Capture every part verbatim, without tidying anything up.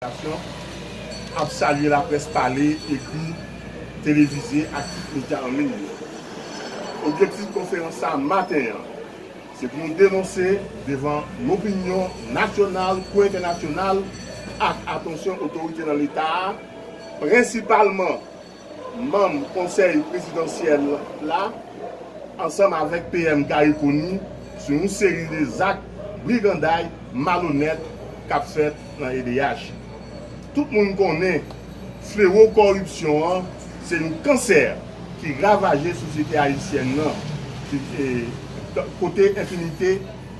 Ap salye laprès pale, ekri, televize ak medya an liy yo. Objektif konferans sa a maten an, se pou nou denonse devan lopinyon nasyonal kou entènasyonal ak atansyon otorite nan Leta a, prensipalman manm Konsèy Prezidansyèl la, ansanm avèk P M Garry Conille, sou yon seri de zak briganday malonèt k ap fèt nan E D H. Tout moun konnen flewo kòripsyon an se yon kansè ki ravaje sosyete ayisyèn nan, ki, e, kote enpinite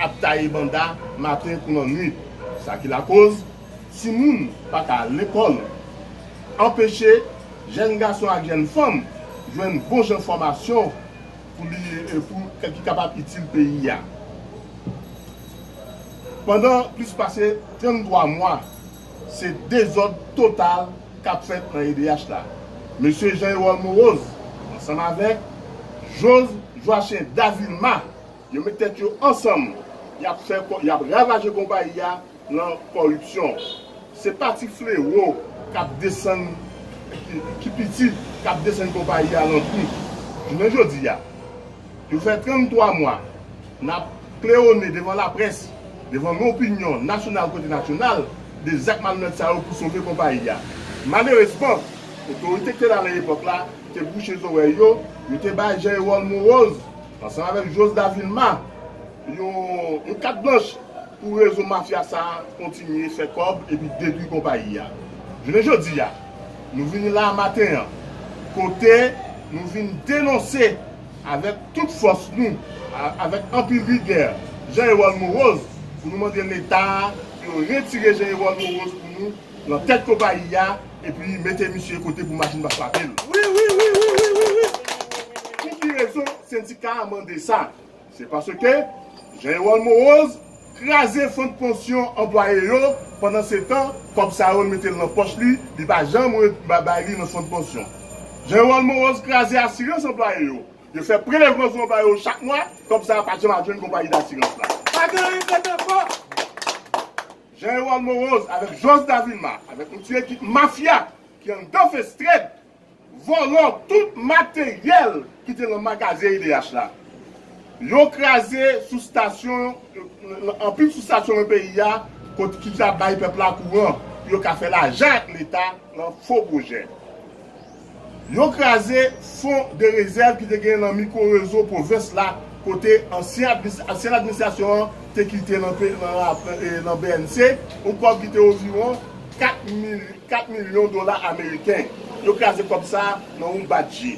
ap taye banda maten kou lannwit. Sa ki lakoz timoun pa ka al lekòl, anpeche jèn gason ak jèn fanm jwenn bon jan fòmasyon pou li, e, pou ki kapab itil peyi a. Pandan plis pase tranntwa mwa, se dezòd total k ap fèt nan E D H la. Mesye Jean Erol Morose, ansanm avèk Jos Joachin Davilma, yo met tèt yo ansanm, y ap fè kò-, y ap ravaje konpayi a nan kòripsyon. Se pa ti flewo k ap desann, ki, ki piti, k ap desann konpayi a nan twou. Jounen jodi a, yo fè tranntwa mwa, n ap klewone devan laprès, devan lopinyon nasyonal kou entènasyonal, de zak malonèt sa yo pou sove konpayi a. Malerezman, otorite ki te la nan epòk la te bouche zòrèy yo, yo te bay Jean Erol Morose, ansanm avèk Jos Davilma, yon, yon kat blanch pou rezo mafya sa a kontinye fè kòb epi detwi konpayi a. Jounen jodi a, nou vini la a maten an, kote nou vin denonse avèk tout fòs nou, a-, avèk anpil rigè, Jean Erol Morose, pou nou mande Leta a pou yo retire Jean Erol Morose pou nou nan tèt konpayi a, epi mete misye kote pou machin pa frape l. Wi, wi, wi, wi, wi, wi, wi. Pou ki rezon sendika a mande sa? Se paske Jean Erol Morose kraze fon pansyon anplwaye yo, pandan se tan, kòb sa yo, l mete l nan pòch li, li pa janm re-, ba-, bay li nan fon pansyon. Jean Erol Morose kraze asirans anplwaye yo. Yo fè prelèvman sou anplwaye yo chak mwa, kòb sa a pa janm al jwenn konpayi dasirans la. Pa gen anyen k ret ankò. Jean Erol Morose avèk Jos Davilma, avèk yon ti ekip mafya ki anndan Festred, vòlò tout materyèl ki te nan magazen E D H la. Yo kraze soustasyon, anpil soustasyon nan peyi a, kote ki ta bay pèp la kouran, pou yo ka fè lajan ak Leta nan fo pwojè. Yo kraze fon de rezèv ki te genyen nan mikwo rezo pwovens la, kote ansyen admis-, ansyen administrasyon an te kite nan pe-, nan, nan, e, nan B N C, yon kòb ki te anviwon kat mil, kat milyon dola ameriken. Yo kraze kòb sa a nan yon bat je.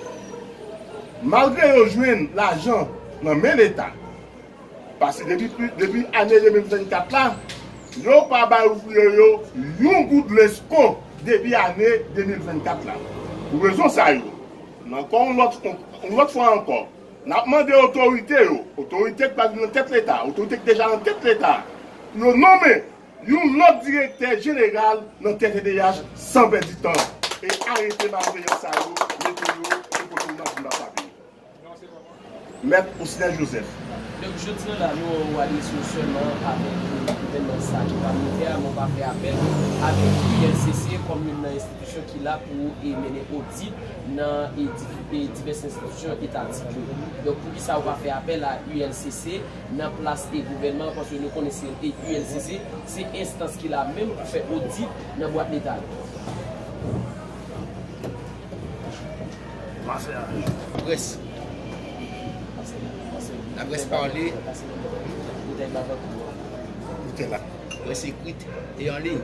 Malgre yo jwenn lajan nan men Leta, paske depi, depi ane de mil vennkat la, yo pa bay ouvriye yo yon goud lesko depi ane de mil vennkat la. Pou rezon sa yo, ankò yon lòt, yon lòt fwa ankò, n ap mande otorite yo, otorite ki pa vin nan tèt Leta, otorite ki deja nan tèt Leta, pou yo nonmen yon lòt direktè jeneral nan tèt E D H san pèdi tan, e arete malveyan sa yo, mete yo sou kote machin pa frape. Mèt Osner Joseph. Donk, jodi a la, nou adrese w sèlman avèk gouvènman sa ki pral rive a, men w pa fè apèl avèk U L C C kòm youn nan enstitisyon ki la pou, e, mennen odit nan, e, di-, e, divès enstitisyon etatik yo. Donk, poukisa w pa fè apèl a U L C C nan plas, e, gouvènman an, paske nou konnen se, e, U L C C, se enstans ki la menm pou fè odit nan bwat Leta yo. Laprès. Laprès pale. Ou te la. Près ekrit e an liy.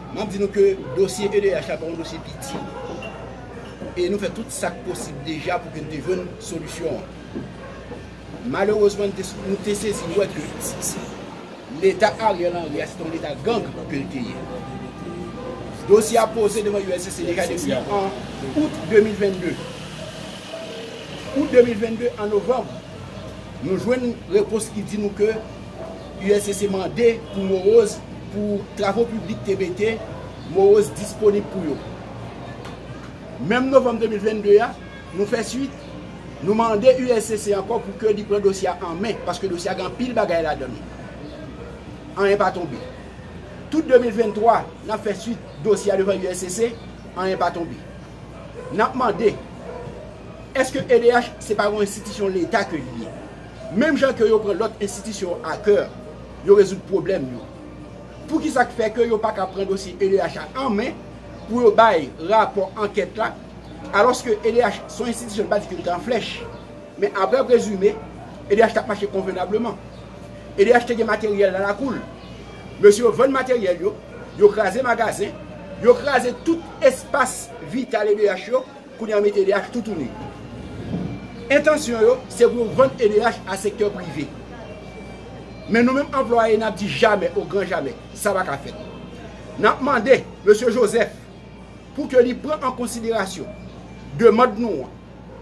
M ap di nou ke dosye E D H la pa yon dosye piti. E nou fè tout sa k posib deja pou ke nou te jwenn solisyon an. Malerezman, nou te, nou te sezi wè ke Leta Ariel Henry a, se te yon leta gang ke l te ye. Dosye a poze devan U L C C deja depi an out de mil vennde. Out de mil vennde, an novanm, nou jwenn repons ki di nou ke U L C C mande pou Morose, pou travo piblik te mete, Morose disponib pou yo. Menm novanm de mil vennde a, nou fè swit, nou mande U L C C ankò pou ke li pran dosye a an men, paske dosye a gen anpil bagay ladan l. Anyen pa tonbe. Tout de mil venntwa, n ap fè swit dosye a devan U L C C, anyen pa tonbe. N ap mande, èske E D H se pa yon enstitisyon Leta ke li ye? Menm jan ke yo pran lòt enstitisyon a kè, yo rezoud pwoblèm yo. Poukisa k fè ke yo pa ka pran dosye E D H a an men pou yo bay rapò ankèt la, alòske E D H se yon enstitisyon, n pa di ke l te an flèch, men apre prezime, E D H t ap mache konvenableman. E D H te gen materyèl nan lakou l. Mesye yo vann materyèl yo, yo kraze magazen, yo kraze tout espas vital E D H yo, kounye a mete E D H toutouni. Entansyon yo, se pou yo vann E D H a sektè prive. Men nou menm anplwaye, n ap di jamè, o gran jamè, sa pa ka fèt. N ap mande mesye Joseph pou ke li pran an konsiderasyon demann nou an,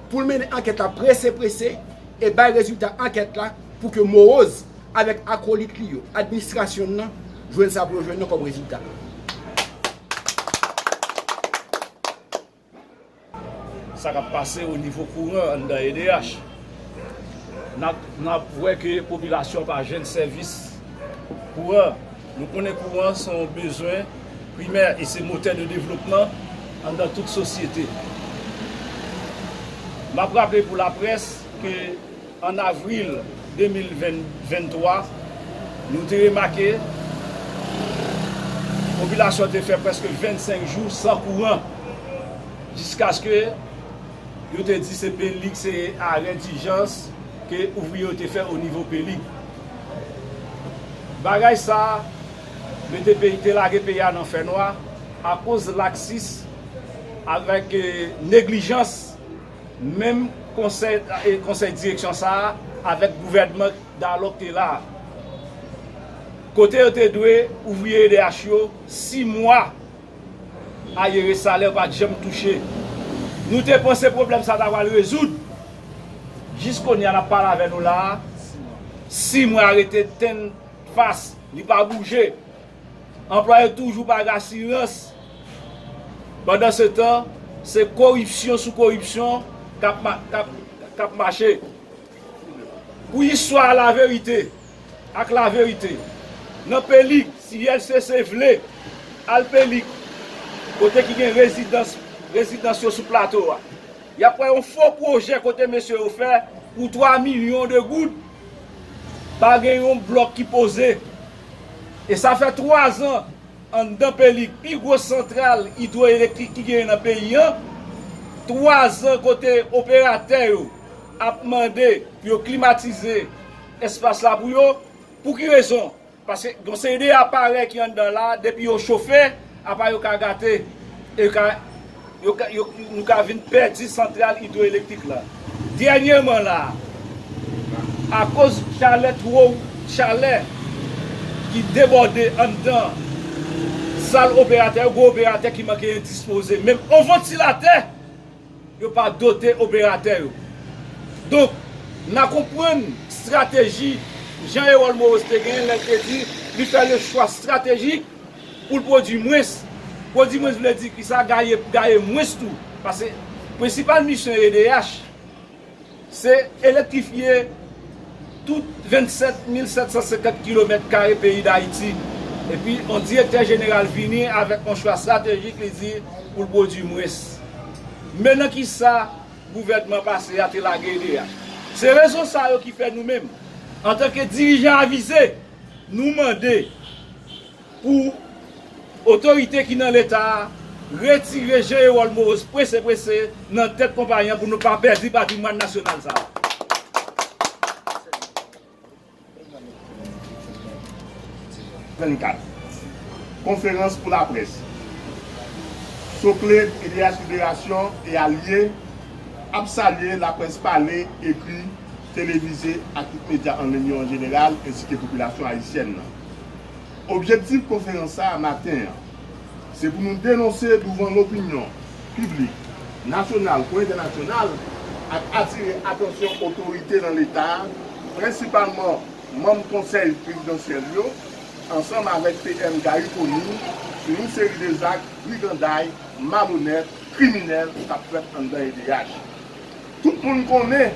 pou l mennen ankèt la prese prese e bay rezilta ankèt la pou ke Moroz avèk akolit li yo, administrasyon l nan, jwenn sa pou yo jwenn nan kòm rezilta. Sa k ap pase o nivo kouran anndan E D H. N ap, n ap wè ke popilasyon pa jwenn sèvis kouran. Nou konnen kouran se yon bezwen primè e se motè de devlopman anndan tout sosyete. M ap raple pou laprès ke an avril de mil venntwa, nou te remake popilasyon te fè prèske vennsenk jou san kouran, jiskaske yo te di se Pelig, se arè dijans ke ouvriye yo te fè o nivo Pelig. Bagay sa a mete peyi, te lage peyi a nan fènwa akoz laksis avèk neglijans menm konsèy, konsèy direksyon sa a avèk gouvènman Dalò k te la a. Kote yo te dwe ouvriye E D H yo sis mwa ayere salè yo pa t janm touche. Nou te panse pwoblèm sa ta pral rezoud. Jis kounye a n ap pale avè nou la a, sis mwa rete tennfas, li pa bouje. Anplwaye toujou pa gen asirans. Pandansetan, se koripsyon sou koripsyon k ap, k ap, k ap mache. Pou istwa a laverite ak laverite, nan Pelig, si U L C C vle al Pelig, kote ki gen rezidans, rezidans yo sou plato a, y ap wè yon fo pwojè kote mesye yo fè pou twa milyon de goud, pa gen yon blòk ki poze. E sa fè twa zan anndan Pelig, pi gwo santral idwoelektrik ki genyen nan peyi an, twa zan kote operatè yo ap mande pou yo klimatize espas la pou yo. Pou ki rezon? Paske gen yon seri de aparèy ki anndan la, depi yo chofe, apa yo ka gate, e yo ka, yo ka, yo, nou ka vin pèdi santral idwoelektrik la. Dènyèman la a, akoz chalè two, chalè ki debòde anndan sal operatè yo, gen operatè ki manke endispoze. Menm yon vantilatè, yo pa dote operatè yo. Donk, n a konprann estrateji Jean Erol Moïse te genyen lè l te di li fè le chwa estratejik pou l pwodui mwens. Pwodui mwens vle di kisa? Gaye, gaye mwens tou. Paske prensipal misyon E D H, se elektrifye tout vennsèt mil sèt san senkant kilomèt kare peyi Dayiti. Epi, yon direktè jeneral vini avèk yon chwa estratejik, li di pou l pwodui mwens. Men nan kisa gouvènman pase a te lage E D H. Se rezon sa yo ki fè nou menm, antanke dirijan avize, nou mande pou otorite ki nan Leta a retire Jean Erol Moïse prese prese nan tèt konpayi an pou nou pa pèdi patrimwàn nasyonal sa a. Vennkat. Konferans pou laprès. Socled, E D H Liberasyon e alye ap salye laprès pale, ekri, televize ak tout medya an liy yo an jeneral, ensi ke popilasyon ayisyèn nan. Objektif konferans sa a maten an, se pou nou denonse douvan lopinyon piblik nasyonal kou entènasyonal ak atire atansyon otorite nan Leta a, prensipalman manm Konsèy Prezidansyèl yo, ansanm avèk P M Garry Conille, sou yon seri de zak briganday, malonèt, kriminèl k ap fèt anndan E D H. Tout moun konnen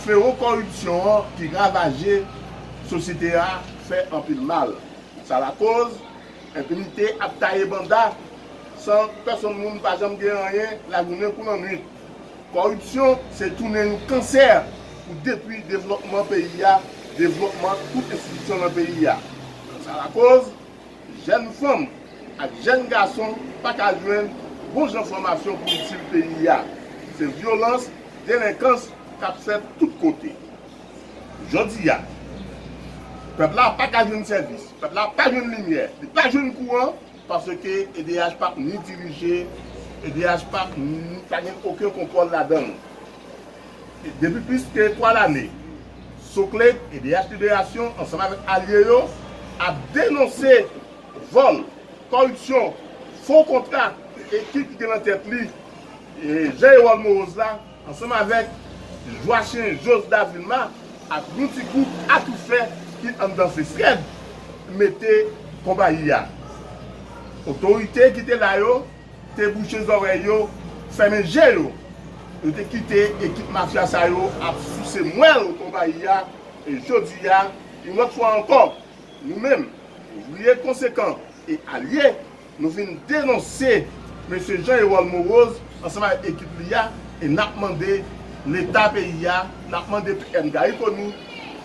flewo kòripsyon an ki ravaje sosyete a fè anpil mal. Sa lakoz Enpinite ap taye banda san pèsonn moun pa janm gen anyen lajounen kou lannwit. Kòripsyon se tounen yon kansè pou detwi devlòpman peyi a, devlòpman tout enstitisyon nan peyi a. Sa lakoz, jèn fanm ak jèn gason pa ka jwenn bon jan fòmasyon pou itil peyi a. Se vyolans, delenkans k ap fèt tout kote. Jodi a, pèp la pa ka jwenn sèvis, pèp la pa jwenn limyè, li pa jwenn kouran, paske E D H p ap ni dirije, E D H p ap ni, pa gen okenn kontwòl ladan l. Depi plis ke twa lane, Soclate, E D H Liberasyon, ansanm avèk alye yo, ap denonse vòl, kòripsyon, fo kontra, ekip ki gen nan tèt li, e, Jean Erol Morose la, ansanm avèk Joachim Jos da Vilma ak yon ti gwoup atoufè ki anndan Fes Rèd, mete konpayi a. Otorite ki te la yo te bouche zòrèy yo, fèmen je yo. Yo te kite ekip mafya sa yo ap souse mwèl konpayi a. E jodi a, yon lòt fwa ankò, nou menm, ouvriye konsekan e alye, nou vin denonse mesye Jean Erol Morose ansanm avèk ekip li a, e n ap mande Leta peyi a, n ap mande P M Garry Conille,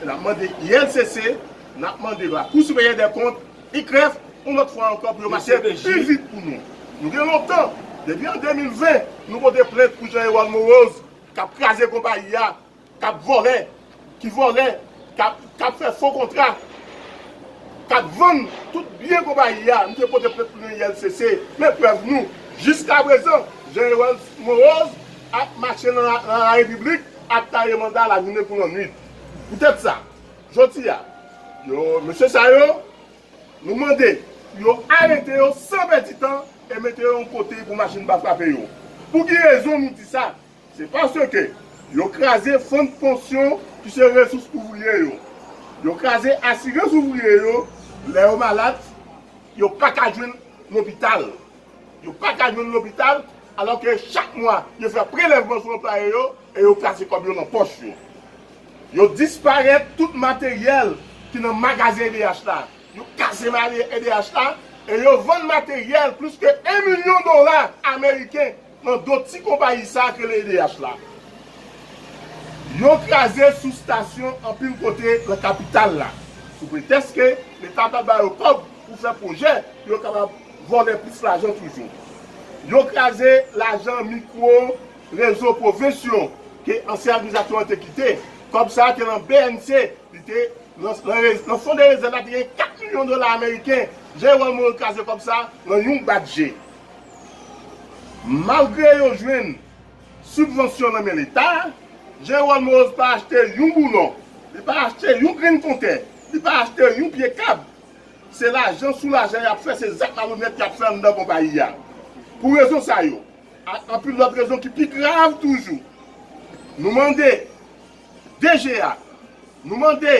e n ap mande I L C C, n ap mande Lakou Siperyè dè Kont, I K R E F, yon lòt fwa ankò pou yo mache pi vit pou nou. Nou gen lontan, depi an de mil ven, nou pote plent pou Jean Erol Morose, k ap kraze konpayi a, k ap vòlè, ki vòlè, k ap, k ap fè fo kontra, k ap vann tout byen konpayi a. Nou te pote plent pou nan I L C C, men prèv nou. Jiskaprezan, Jean Erol Morose ap mache nan, nan larepiblik, ap taye manda lajounen kou lannwit. Poutèt sa, jodi a, yo, mesye sa yo, nou mande pou yo arete yo san pèdi tan e mete yo yon kote pou machin pa frape yo. Pou ki rezon nou di sa? Se paske yo kraze fon pansyon ki se resous ouvriye yo. Yo kraze asirans ouvriye yo, lè yo malad, yo pa ka jwenn lopital. Yo pa ka jwenn lopital, alòske chak mwa, yo fè prelèvman sou anplwaye yo e yo kraze kòb yo nan pòch yo. Yo disparèt tout materyèl ki nan magazen E D H la. Yo kase mare E D H la e yo vann materyèl plis ke en milyon dola ameriken nan do ti konpayi sa a k rele E D H la. Yo kraze soustasyon anpil kote nan kapital la, sou pretèks ke Leta pral ba yo kòb pou fè pwojè, pou yo kapab vòlè plis lajan toujou. Yo kraze lajan mikwo rezo pwovens yo ke ansyen administrasyon an te kite. Kòb sa a te nan B N C, li te nan, nan, nan fon de rezèv la, te gen kat milyon dola ameriken. Jean Erol Morose kraze kòb sa a nan yon bat je. Malgre yo jwenn sibvansyon nan men Leta, Jean Erol Morose pa achte yon boulon, li pa achte yon grenn kontè, li pa achte yon pye kab. Se lajan sou lajan y ap fè, se zak malonèt y ap fè anndan konpayi a. Pou rezon sa yo, ak anpil lòt rezon ki pi grav toujou, nou mande D G a, nou mande,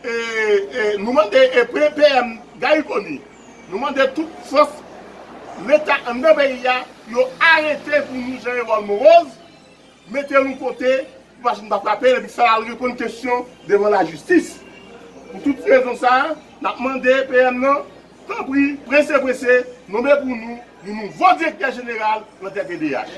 e, e, nou mande, e, P M Garry Conille, nou mande tout fòs Leta anndan peyi a, yo arete pou nou Jean Erol Morose, mete l yon kote pou machin pa frape l, epi fè l al reponn kesyon devan lajistis. Pou tout rezon sa a, n ap mande P M nan, tanpri, prese prese, nonmen pou nou yon nouvo direktè jeneral nan tèt E D H.